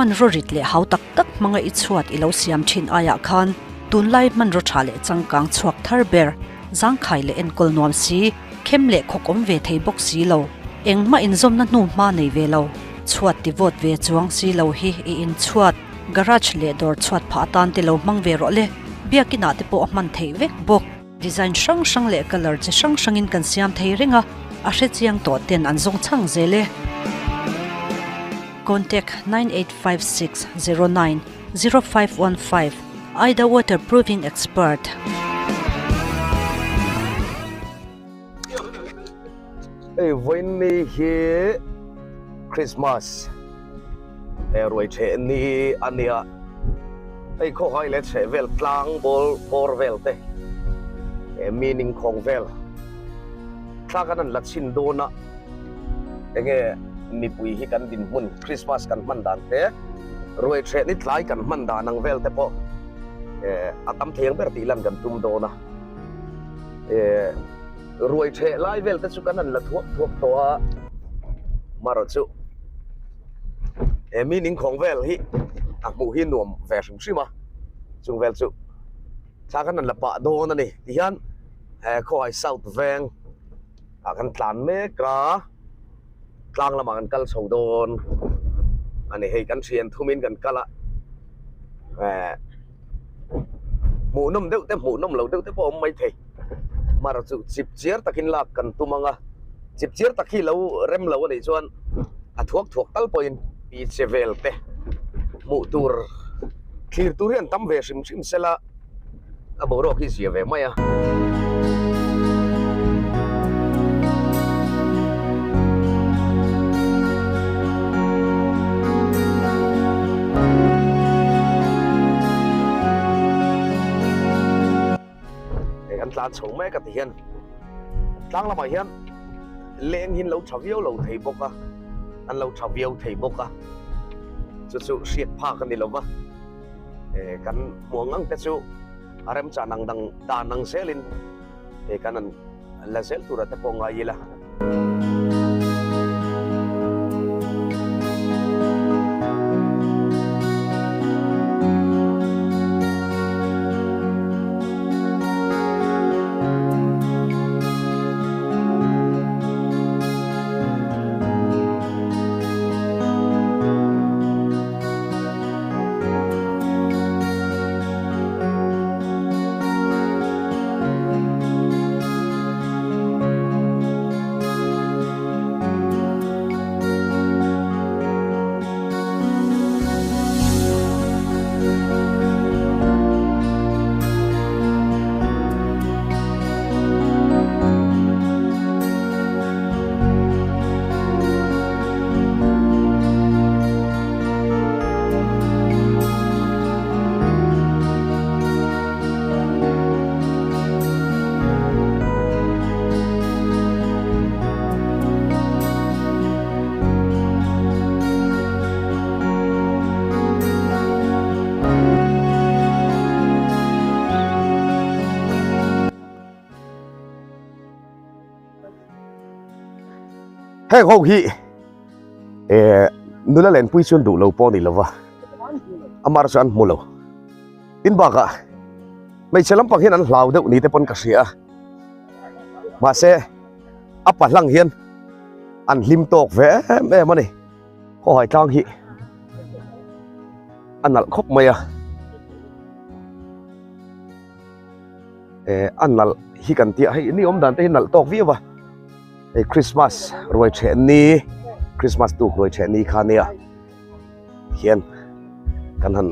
Hmanraw rit leh hau tak tak hmanga i chhuat i lo siam thin aiah khan tunlai hmanraw tha leh changkang chhuak thar ber, zangkhai leh enkawl nuam si, khem leh khawk awm ve thei bawk si lo, engmah inzawmna hnu hma nei ve lo, chhuat ti vawt ve chuang si lo hi i inchhuat, garage leh dawr chhuat phah atan te lo hmang ve rawh le, biakinah te pawh a hman theih vek bawk. Design hrang hrang leh colour chi hrang hrangin kan siam thei reng a, a hrechiang tawh ten an zawng chhang zel e. Contact 985609 0515 Aida Waterproofing Expert. Hei vawiin hi Christmas ruai chheh ni a nia, hei khawhai leh chheh vel tlang ball bawr vel te meaning khawng vel thla kan han la chhin dawn a, enge mipui hi kan dinhmun Christmas kan hman dan te ruai chheh ni tlai kan hman dan ang vel te pawh a tam thei ang ber tih lan kan tum dawn a. Ruai ṭheh lai vel te chu kan han la thuak thuak tawh a, marawh chu he mi ningkhawng vel hi a hmuh hi nuam ve hrim hrim a, chung vel chu thla kan han la pah dawn a ni tihian he khawhai south veng ah kan tlan mek a, tlang lamah kan kal chho dawn a ni hei kan thian thumin kan kal a eh. Hmuhnawm deuh te hmuhnawm lo deuh te pawh a awm maithei. Mar chu chip chiar takin lak kan tum ang a, chip chiar tak hi lo rem lo a nih chuan a thuak thuak tal pawhin pi che vel te hmuh tur thlir tur hi an tam ve hrim hrim sela a boruak hi zia ve mai a. Hei kan tlan chho mek a ti hian tlang lamah hian leng hi an lo tha viau lo thei bawk a an lo tha viau thei bawk a chu chu hriat phak a ni lo va kan hmuh ang ang te chu a remchan ang dang dan ang zelin hei kan han la zel tura te pawh ngai ila. Heng ho hi eh nula lenpui chuan duh lo pawh a ni lo va amar chu an hmu lo tin bakah hmeichhe lampang hian an hlau deuh ni te pawn ka hria a mahse a pa hlang hian an hlim tawk ve em em a ni khawhai tlang hi a nalh khawp mai a eh a nalh hi kan tih a hei ni awm dan te hi nalh tawk viau a hei Christmas ruai theh ni Christmas tuk ruai theh ni kha nia hian kan han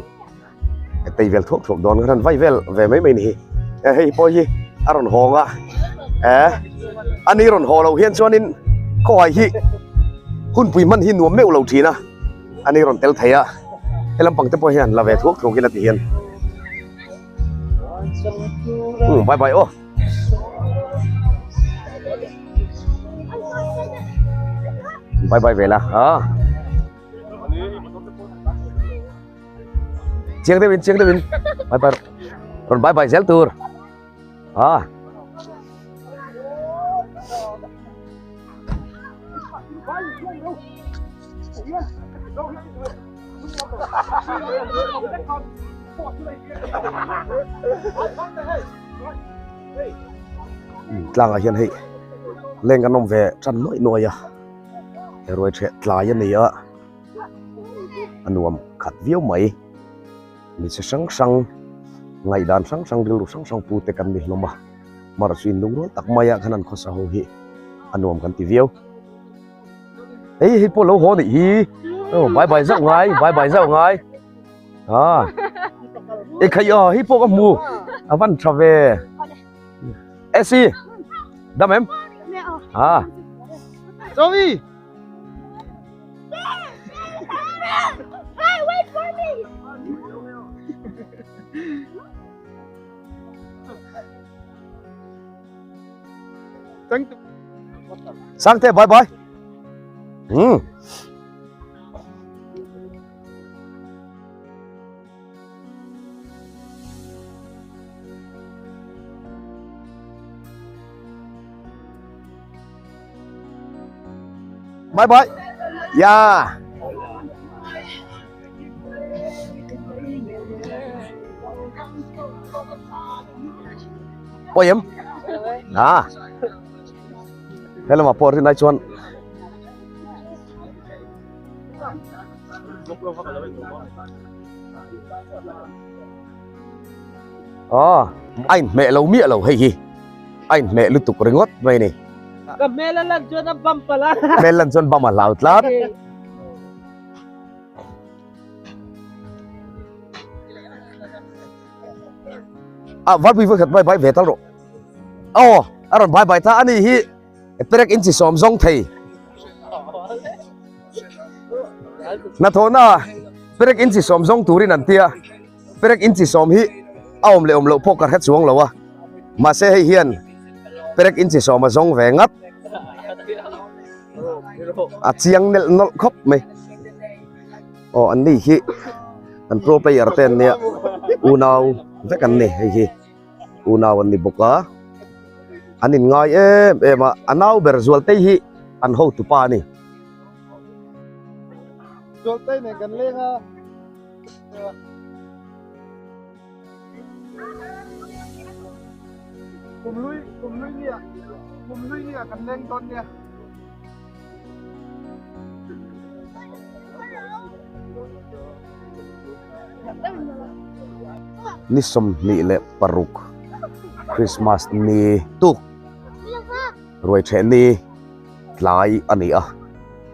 tei vel thuak thuak dawn kan han vai vel ve mai mai ni hi eh hei pawh hi a rawn hawng a eh ani rawn haw lo hian chuanin khawhai hi hunpui hman hi nuam meuh lo thin a ani rawn tel thei a he lampang te pawh hian la ve thuak thuak in a ti hian. Um bye bye aw. Bye bye ve la ha. Chiang deuhin chiang deuhin bye bye rawn bye bye zel tur ha. Tlangah hian hei leng kan awm ve tan nuaih nuaih a he ruai ṭheh tlai a ni a a nuam khat viau mai mi chi hrang hrang ngaihdan hrang hrang rilru hrang hrang pu te kan ni hlawm a hmarh chu inlungrual tak mai ah khan an khawsa ho hi a nuam kan ti viau. Hei hei pawh lo haw nih hi oh bye bye zauh ngai bye bye zauh ngai à e khai à hei pawh ka hmu a van tha ve esi dam em à Zoe Hey, wait for me! Sangte bye bye. Hmm. Bye bye. Yeah. Pawi em? À. He lamah pawh rinai chuan Aw, a inhmeh lo miah lo hei hi. A inhmeh lutuk ringawt mai ni. Ka hmel a lan chuan a bam palh a. Hmel lan chuan bam a hlau tlat. A varpui vawikhat bai bai ve tal rawh. Aw, a rawn bai bai ta a ni hi perek inchi sawm zawng thei. Hnathawhna perek inchi sawm zawng turin an tia. Perek inchi sawm hi a awm leh awm loh pawh ka hre chuang lo a. Mahse hei hian perek inchi sawm a zawng ve ngat. A chiang nelh nawlh khawp mai. Aw an ni hi an pro player te an nia unau vek an ni hei hi unau an ni bawk a an in ngai em em a a nau ber zual te hi an hotu pa a ni. Zual te nen kan leng a. Kum lui kum lui nia kum lui nia kan leng dawn nia. Ni 26 Christmas ni tuk ruai theh ni tlai a ni a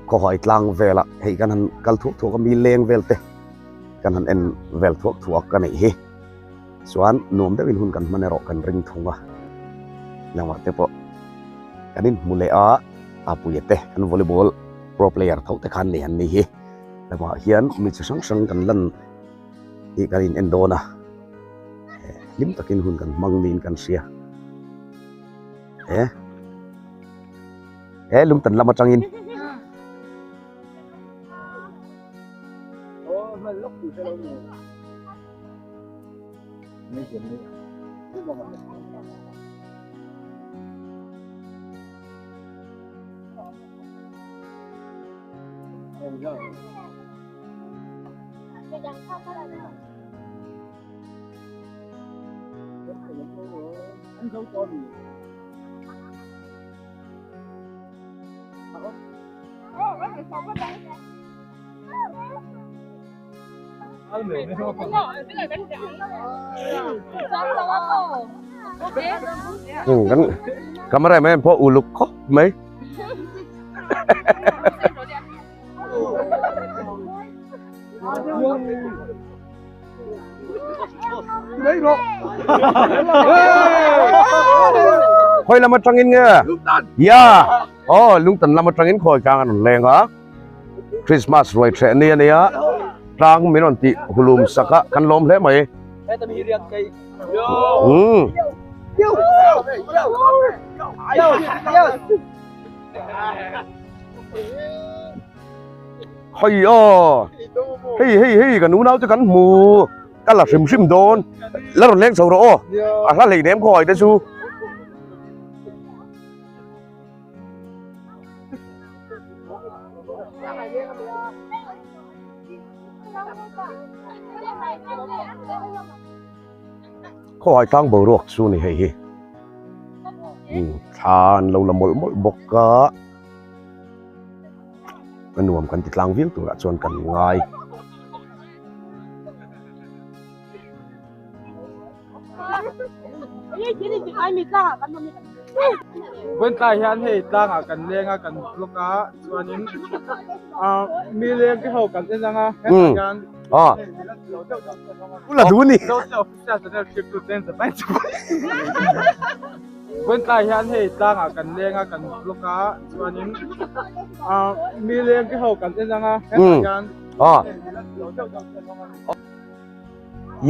khawhai tlang velah hei kan han kal thuak thuak a mi leng vel te kan han en vel thuak thuak a nih hi chuan nuam deuhin hun kan hman erawh kan ring thung a lamah te pawh kan inhmu leh a. A puia te kan volleyball pro player tho te khan nei an ni hi lamah hian mi chi hrang hrang kan lan hi kan in en dawn a hlim takin hun kan hmang niin kan hria he he lungtan lam atangin Kan camera man pawh uluk khawp mai. Khawi lam atangin nge? Ya. Oh, lungtan lam atangin khawi tlang an rawn leng a. Christmas ruai threh ni a nia. Tlang min rawn tih hulum sak a, kan lawm hle mai. Umm. Hei aw. Hei hei hei kan unau te kan hmu. Ka la hrim hrim dawn. La rawn leng chho rawh aw. A hla hlei nem khawi te chu. Khawhai tlang boruak chu ni hei hi. Thla an lo la mawlh mawlh bawk a. A nuam kan ti tlang viau turah chuan kan ngai. Vawitlai hian hei tlangah kan leng a kan vlog a chuanin ah mi leng te ho kan en ang a hetah hian Vawitlai hian hei tlangah kan leng a kan vlog a chuanin ah mi leng te ho kan en ang a hetah hian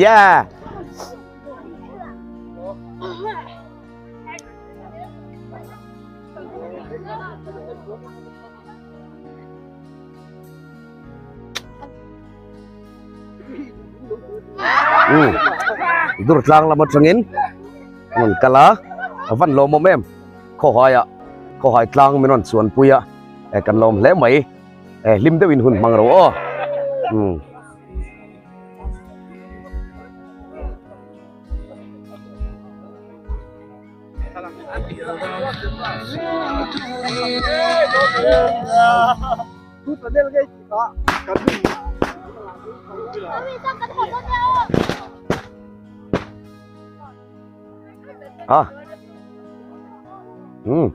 Yeah. Um dur tlang lam atangin rawn kal a a van lawmawm em khawhai ah khawhai tlang min rawn chuan pui a eh kan lawm hle mai eh hlim deuhin hun hmang ro aw um. À. Ừ.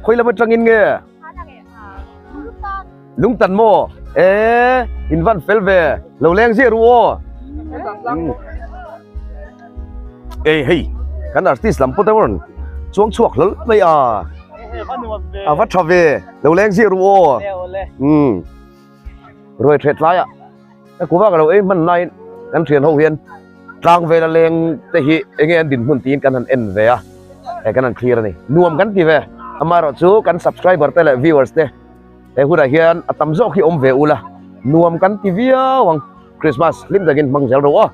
Khawi lam atangin nge? Lungtan maw? E in van fel ve lo leng zia ru aw. Ei hei kan artist lam pawh te rawn chuang chhuak hlawl mai a. A va tha ve lo leng zia ru aw. Um ruai thet lai ah ka kuva ka lo ei hman laiin kan thian ho hian tlang vela leng te hi enge an dinhmun tiin kan han en ve a eh kan han clear a ni nuam kan ti ve amaherawh chu kan subscriber te leh viewers te he hunah hian a tam zawk hi awm ve ula nuam kan ti viau ang Christmas hlim takin hmang zel rawh aw.